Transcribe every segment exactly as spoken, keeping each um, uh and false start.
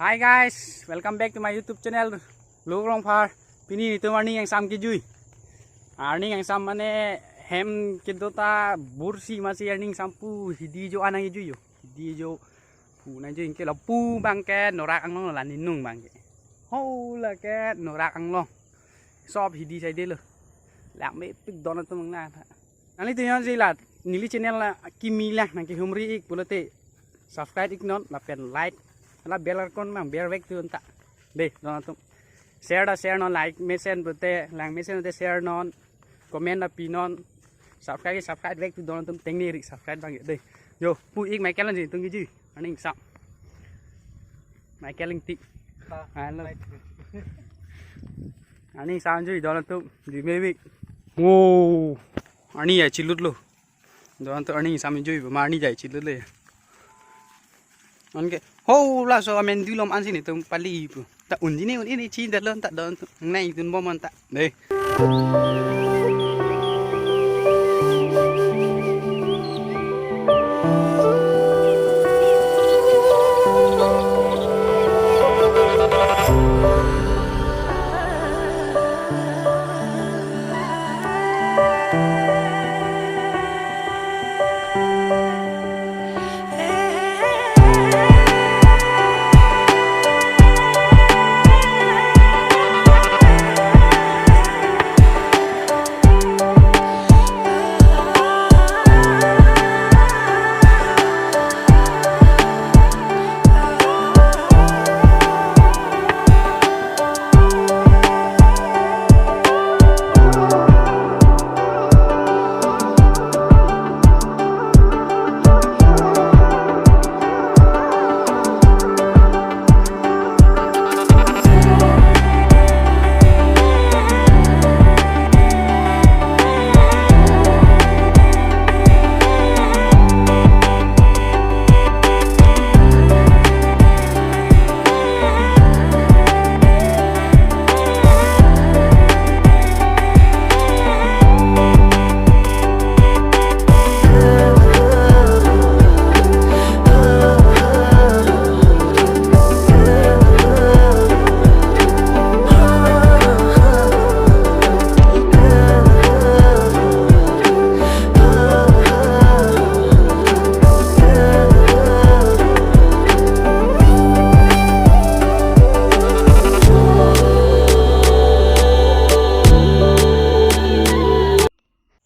Hi guys, welcome back to my YouTube channel, Luk Rongphar. Pini netum arni kangsam kejui. Arni kangsam mane hem kedo ta bursi masi arni kangsam pu hidi jo anang kejui jo. Hidi jo pu nang jo, anke lapu abang ke Norak Anglong la ninung abang ke. Ho la ke Norak Anglong. Sob hidi saide lo. Langmepik don atum nang na. Nanglitum jongsi la neli channel la kimi lang nangkehumri ik pulote subscribe iknon lapen like la bell icon abang bervek tu unta. Dei, don atum. Share ta share non, like mesen pulote, lang mesen pulote share non, comment ta pinon. Subscribe subscribe vek tu don atum, tengne ri subscribe abang dei. Jo, pu ik Michael Ingti tung kejui. Arni kangsam. Michael Ingti. Ha, hello. Arni kangsam jui don atum, jui mepik. Wow. Arni jai chilut lo. Don atum arni kangsam jui, ma arni jai chilut le. Anke, ho laso amen dulom ansi netum pali pu. Ta un-e ne un-e ne chinidetlo ta don atum. Nang dun bom anta. Dei.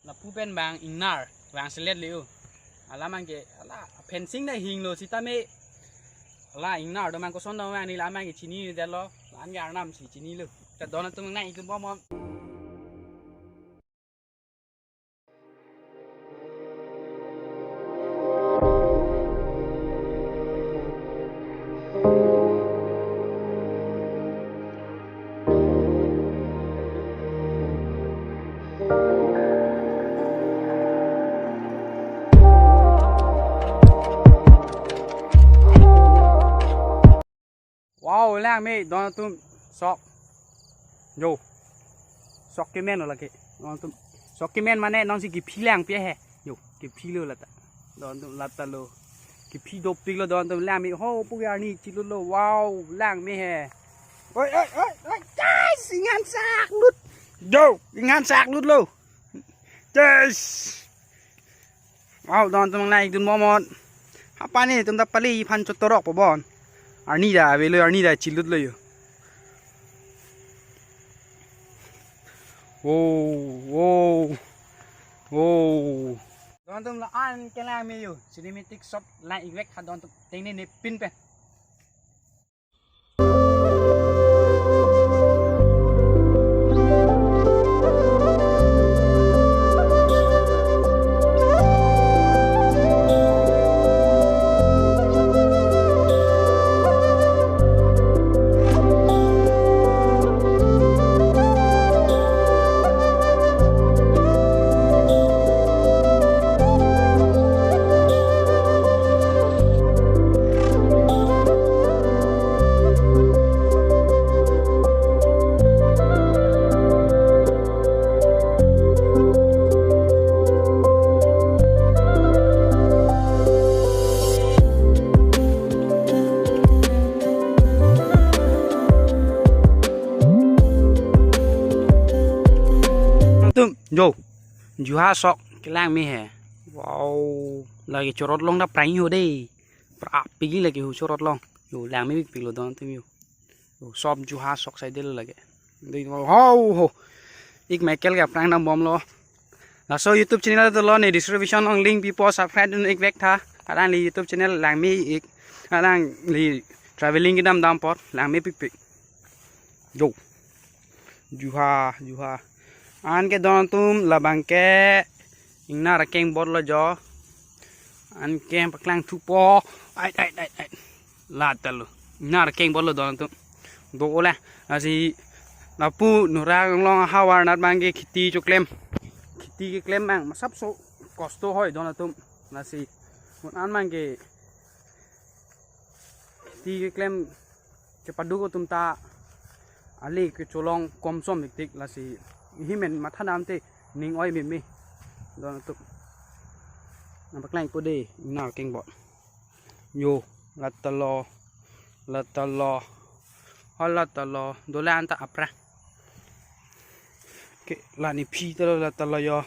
Lapu pen abang ingnar, abang selet leo. Alam abang ke, ala fencing ta hinglo sitame. Ala ingnar do abang koson do abang, neli alam abang ke chinidetlo. La-an ke arnam si chinilo. Ta don atum nang itum bom bom. Wow, langme, don atum sok. Jo. Sok kemen lo lake. Don atum. Sok kemen mane nonsi kephi langpi he. Jo, kephilo lata. Don atum lata lo. Kephi dopiklo don atum, langme. Ho, pu arni chilutlo. Wow, langme he. Oi, oi, oi, oi, guys, ingan saklut. Jo, ingan saklutlo. Yes. Wow, don atum nang dun bom anta. Hapani netum ta pali aphan chotorok po bon. Arni ta avelo, arni ta chilutlo jo. Wow, wow, wow. Don atum la-an ke langme jo. Cinematic shot lang ik vek ha don atum, tengne ne pin pen. Juha sok kelang me he. Wow, lake chorot long ta prang ho dei. Pra pigi lake hu chorot long. Yo, lang mepikpik lo don atum yo. Yo, sob juha sok sai dei lo lake. Dei ho ho. Ik Michael ke aphrang dambom lo. Laso YouTube channel dolo ne description along link pipo, subscribe dun ik vek tha. Alangli YouTube channel lang me ik. Alangli traveling kedam dam apot lang mepikpik. Yo. Juha, juha. Anke don atum labang ke ingnar akengbot lo jo. Anke paklang thupo. Ai, ai, ai, ai. La ta lo. Ingnar akengbot lo don atum. Do ole. Lasi lapu nura long havar nat abang ke kheti choklem. Kheti keklem abang masap so kosto hoi don atum. Lasi mun an abang ke kheti keklem kepaduk atum ta ale kecholong komsom tik tik, lasi himen matha dam te ning oi meme don atum. Nang paklang po dei ingnar akengbot. Yo, la ta lo, la ta lo, ho la ta lo, dola anta apra. Ke la ne phi ta lo, la ta lo yo.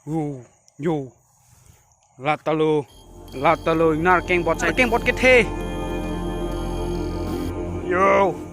Yo, yo. La ta lo, la ta lo, ingnar akengbot, sai akengbot kethe. Yo.